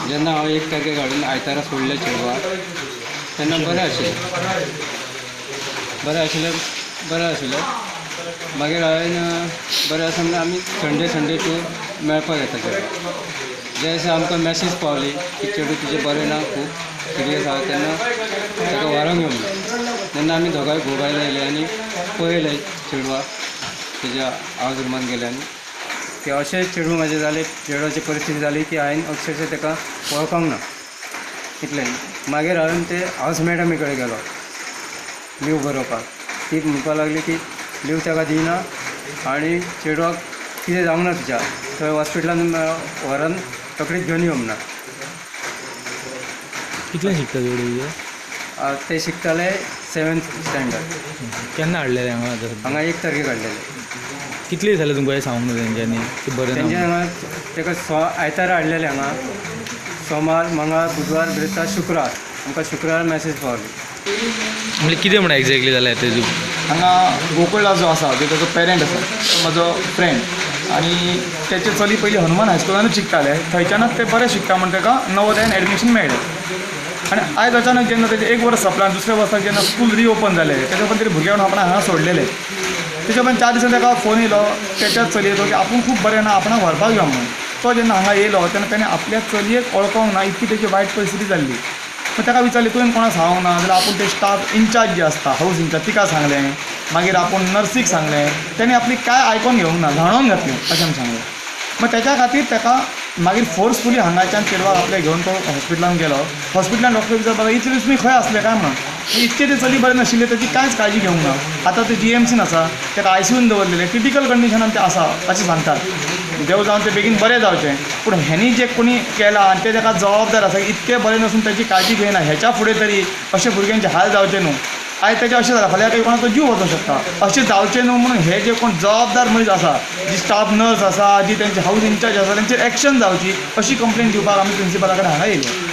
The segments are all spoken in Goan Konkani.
जेन्ना हांव 1 तारखेक हाडून आयतारा सोडलें चेडवाक तेन्ना बरें आशिल्लें, बरें आशिल्लें, बरें आशिल्लें. मागीर हांवें बरें आसा म्हणून आमी संडे संडे टू मेळपाक येता चेडवाक. ज्या दिसा आमकां मॅसेज पावली की चेडूं तुजें बरें ना, खूब सिरियस आसा, तेन्ना ताका व्हरोंक यो म्हणून. तेन्ना आमी दोगांय घोव-बायल आयले आनी पळयलें चेडवाक, तेज्या हावज रुमान गेले आनी की अशें चेडूं म्हाजें जालें, चेडवाची परिस्थिती जाली की हांवें अक्षरशः ताका वळखोंक ना इतलें. मागीर हांवें ते हावज मॅडमी कडेन गेलो लीव बरोवपाक. ती म्हणपाक लागली की लीव ताका दिना आनी चेडवाक कितें जावंक ना तुज्या, थंय हॉस्पिटलान व्हरोन तकलीच घेवन यो म्हणा. कितले शिकता चेडूं तुजें? ते शिकताले 7th standard. केन्ना हाडलेले हांगा? हांगा 1 तारखेक हाडलेले. कितले जाले तुमकां हें सांगूंक ना तेंच्यांनी की बरें ना? तेंच्या हांगा ताका आयतारा हाडलेले हांगा, सोमार, मंगळार, बुधवार, बृहस्पत, शुक्रार. आमकां शुक्रार मॅसेज पावली. म्हणजे कितें म्हण एक्झॅक्टली जालें तेजें? हांगा गोकुळा जो आसा, जो ताजो पेरंट आसा, तो म्हजो फ्रेंड आनी तेचे चली पयलीं हनुमान हायस्कुलानूच शिकताले, थंयच्यानच ते बरें शिकता म्हूण ताका नवोदयान एडमिशन मेळ्ळें. आनी आयज अचानक जेन्ना तेजें 1 वर्स सोंपलां, दुसऱ्या वर्साक जेन्ना स्कूल रिओपन जालें, तेच्या उपरांत तेणें भुरग्यांक आपणाक हांगा सोडलेलें. तेच्या उपरांत 4 दिसांनी ताका फोन येयलो तेच्या चलयेचो की आपूण खूब बरें ना, आपणाक व्हरपाक यो म्हणून. तो जेन्ना हांगा येयलो तेन्ना तेणें आपल्या चलयेक वळखोंक ना, इतकी तेची वायट परिस्थिती जाल्ली. मागीर ताका विचारलें तुवें कोणाक सांगूंक ना जाल्यार आपूण ते स्टाफ इन्चार्ज जे आसता, हावज इन्चार्ज, तिका सांगलें, मागीर आपूण नर्सीक सांगलें. तेणें आपली कांय आयकोन घेवंक ना, घाणोवन घातलें अशें आमी सांगलें. मागीर तेच्या खातीर ताका मागीर फोर्सफुली हांगाच्यान चेडवाक आपल्या घेवन तो हॉस्पिटलान गेलो. हॉस्पिटलान डॉक्टर विचारपाक लागलो इतले दीस तुमी खंय आसले काय म्हणून. इतके ते चली बरें नाशिल्लें, ताची कांयच काळजी घेवंक ना. आतां ते GMCन आसा, ताका ICUन दवरलेलें, क्रिटिकल कंडिशनान ते आसा अशें सांगतात. देव जावन ते बेगीन बरें जावचें, पूण हेणी जें कोणी केलां आनी ते ताका जबाबदार आसा, इतकें बरें नासून ताची काळजी घेयना, हेच्या फुडें तरी अशे भुरग्यांचे हाल जावचे न्हू. आयज तेजें अशें जालां, फाल्यां कोणाचो जीव वचूंक शकता. अशें जावचें न्हू म्हणून हे जे कोण जबाबदार मनीस आसा, जी स्टाफ नर्स आसा, जी तेंची हावज इन्चार्ज आसा, तेंचेर एक्शन जावची अशी कंप्लेन दिवपाक आमी प्रिंसिपला कडेन हांगा येयले.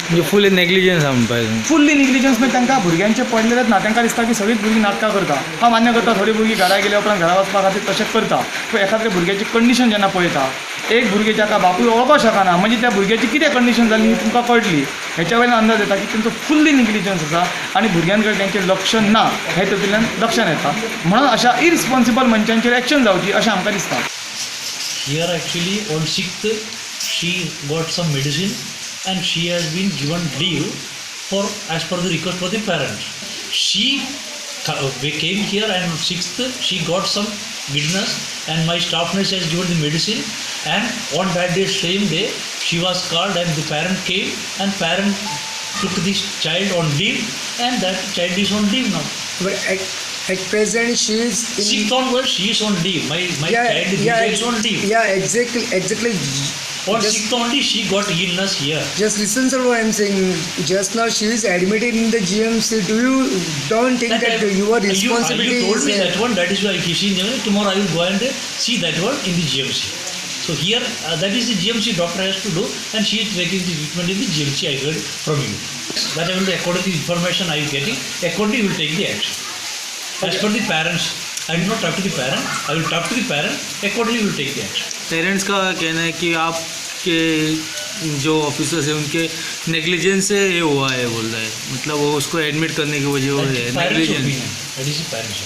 म्हणजे फुल्ली नेग्लिजन्स आसा म्हणपाक जाय. फुल्ली नेग्लिजन्स म्हणजे तांकां भुरग्यांचें पडलेलेंच ना. तांकां दिसता की सगळींच भुरगीं नाटकां करता. हांव मान्य करता थोडीं भुरगीं घरा गेल्या उपरांत घरा वचपा खातीर तशें करता, पूण एखाद्या भुरग्याची कंडिशन जेन्ना पळयता, एक भुरगें जाका बापूय वळखोंक शकना, म्हणजे त्या भुरग्याची कितें कंडिशन जाली ही तुमकां कळटली. हेच्या वयल्यान अंदाज येता की तेंचो फुल्ली नेग्लिजन्स आसा आनी भुरग्यां कडेन तेंचें लक्ष ना, हें तातूंतल्यान लक्षांत येता. म्हणून अशा इरिस्पॉन्सिबल मनशांचेर एक्शन जावची अशें आमकां दिसता. Here actually on 6th she got some medicine and she has been given leave for as per the request for the parents. She came here and 6th she got some giddiness and my staff nurse has given the medicine, and on that day, same day, she was called and the parent came and parent took this child on leave and that child is on leave now. But at present she is in 6th onwards she is on leave. My yeah, child is yeah, is on leave. Yeah, exactly, exactly. On 6th only she got illness here. Just listen to what I am saying. Just now she is admitted in the GMC. Do you don't think that your responsibility You told is me that one. That is why she is in. Tomorrow I will go and see that one in the GMC. So here that is the GMC doctor has to do, and she is taking the treatment in the GMC. I heard from you. That I will according to the information I am getting, accordingly you will take the action. As per the parents, I will not talk to the parent. I will talk to the parent. Accordingly, you will take the action. Parents का कहना है कि आपके जो ऑफिसर्स हैं उनके नेग्लिजेंस से ये हुआ है बोल रहा है, मतलब वो उसको एडमिट करने की वजह वो है negligence. That is the parents.